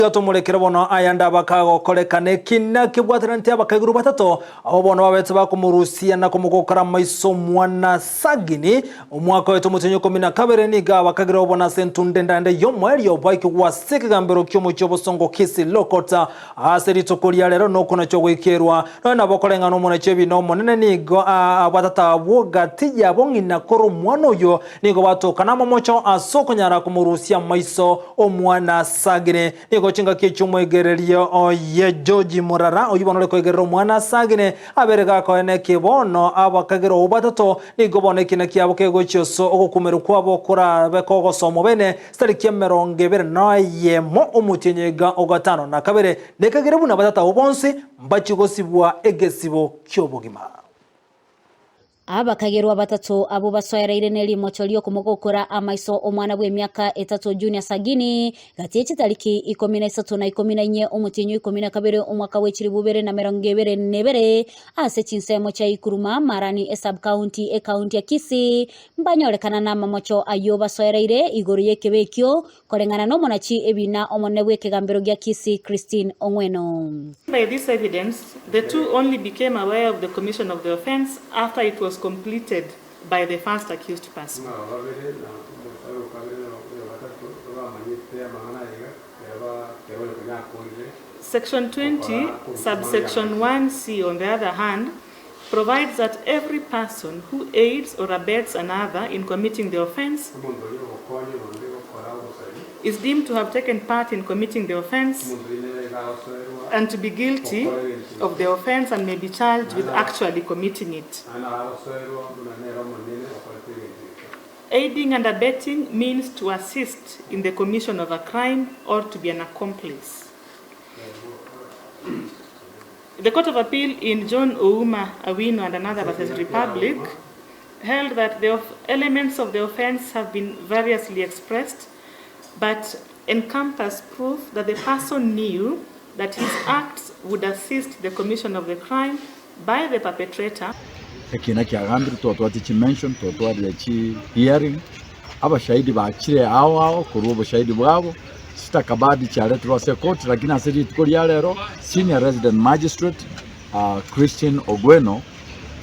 Tiga tomorekere bono ayande abakagokorekana ekina kebwatananete abakaiguru batato, abwo bono babete bakomorusia na komogokera amaiso omwana Sagini. Omwaka oito omotienyi okomi na kabere nigo abakagire obona ase entunda endande y'omoerio baikigwe ase ekegambero ki'omochie obosongo Kisii Law Court ase rituko ria rero nokonachwa goikerwa. Nonya nabo koreng'ana omonachi ebina omonene nigo abatata abwo gati yabo ng'ina kore omwana oyio Nigo batoka namamocho ase okonyara komorusia amaiso omwana Sagini. Nigo chingaki echio omoegereria oye George Murara, oyio bono ore koegerera omwana Sagini, abere gakoenekia bono abakagera oo batato. Nigo bono ekina kiabo kegochia ase ogokumerwa kwabo korabe kogosomwa bene chitariki emerongo ebere na eyemo omotienyi oiga o gatano na kabere, nekagere buna batata abwo bonsi mbachie gosibwa egesibo ki'obogima. Abakagerwa batato abwo basoereire ne rimocho ri'okomogokora amaiso omwana bw'emiaka etato Junior Sagini, gati ye chitariki ikomi na isato na ikomi na inye omotienyi o ikomi na kabere omwaka bwe chilifu ibere na emerongo ebere na ebere, ase chinsemo chia Ikuruma, Marani esub-county, ecounty ya Kisii, mbanyorekana namamocho ayio basoereire igoro y'ekebe ekio, Koreng'ana nomonachi ebiina omonene bw'ekegambero gia Kisii Christine Ong'weno. By this evidence, the two only became aware of the commission of the offence after it was completed by the first accused person. Ng'a babere na omosare o kabere na oyo gatato babamanyete amang'ana aiga, ekero ba kera oyo konya akoorire Section 20, gokora korwa subsection 1 c, on the other hand, provides that every person who aids or abets another in committing the offence Omonto oria ogokonya onde gokora obosari, is deemed to have taken part in committing the offence omonto oyio nere iga agosoerwa and to be guilty gokora egento of the ekio, offence and may be charged with naende aba- actually committing it. naende agosoerwa buna nere omonyene okorete egento ekio. Aiding and abetting means to assist in the commission of a crime or to be an accomplice. The Court of Appeal in John Ouma Awino and Another versus Republic held that the elements of the offense have been variously expressed but encompass proof that the person knew that his acts would assist the commission of the crime by the perpetrator. Ekina kiagambirwe twatwate chimention, twatwarire chi hearing, abashahidi bachire ao ao korwa oboshahidi bwabo, Sitakabadi chiaretirwe ase ekoti lakini ase rituko ria rero Senior Resident Magistrate Christine Ogweno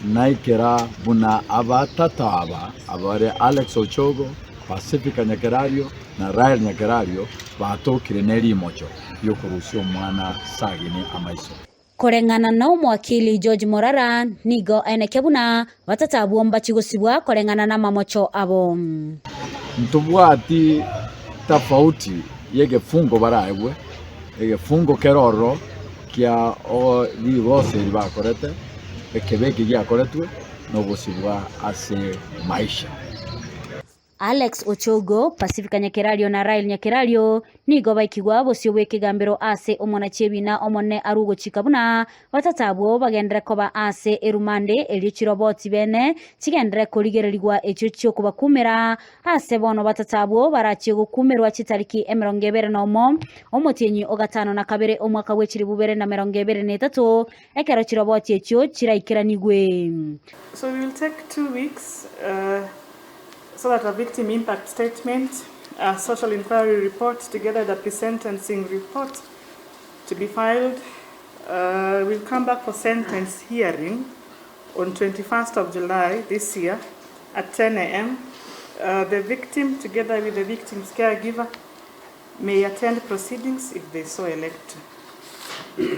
naikera buna abatato aba abare Alex Ochogo, Pacifica Nyakerario na Rael Nyakerario batokire ne rimocho riokorusia omwana Sagini amaiso. Koreng'ana na omowakili George Morara, nigo aenekia buna batata abwo mbachie gosibwa koreng'ana namamocho abo. Ntobwati tafauti y'egefungo baraegwe, egefungo kere ororo kia rigoso eri bakorete, ekebe eke giakoretwe, na obosibwa ase maisha. Alex Ochogo, Pacifica Nyakerario na Rael Nyakerario nigo baikigwa bosio bw'ekegambero ase omonachi-ebina omonene arwe ogochika buna batata abwo bagenderere koba ase erumande erio chiroboti bene chigenderere korigererigwa echio chi'okobakumera ase bono batata abwo barachie gokumerwa chitariki emerongo ebere nomo omotienyi o gatano na kabere omwaka bwe chilifu bibere na merongo ebere na etato ekero chiroboti echio chiraikeranigwe. So we will take 2 weeks so that a victim impact statement, a social inquiry report, together with a pre-sentencing report to be filed. We'll come back for sentence hearing on 21st of July this year at 10 a.m. The victim, together with the victim's caregiver, may attend proceedings if they so elect to.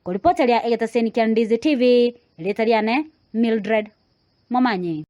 Koripoteria egetaseni kia Ndizi TV, erieta riane Mildred Momanyi.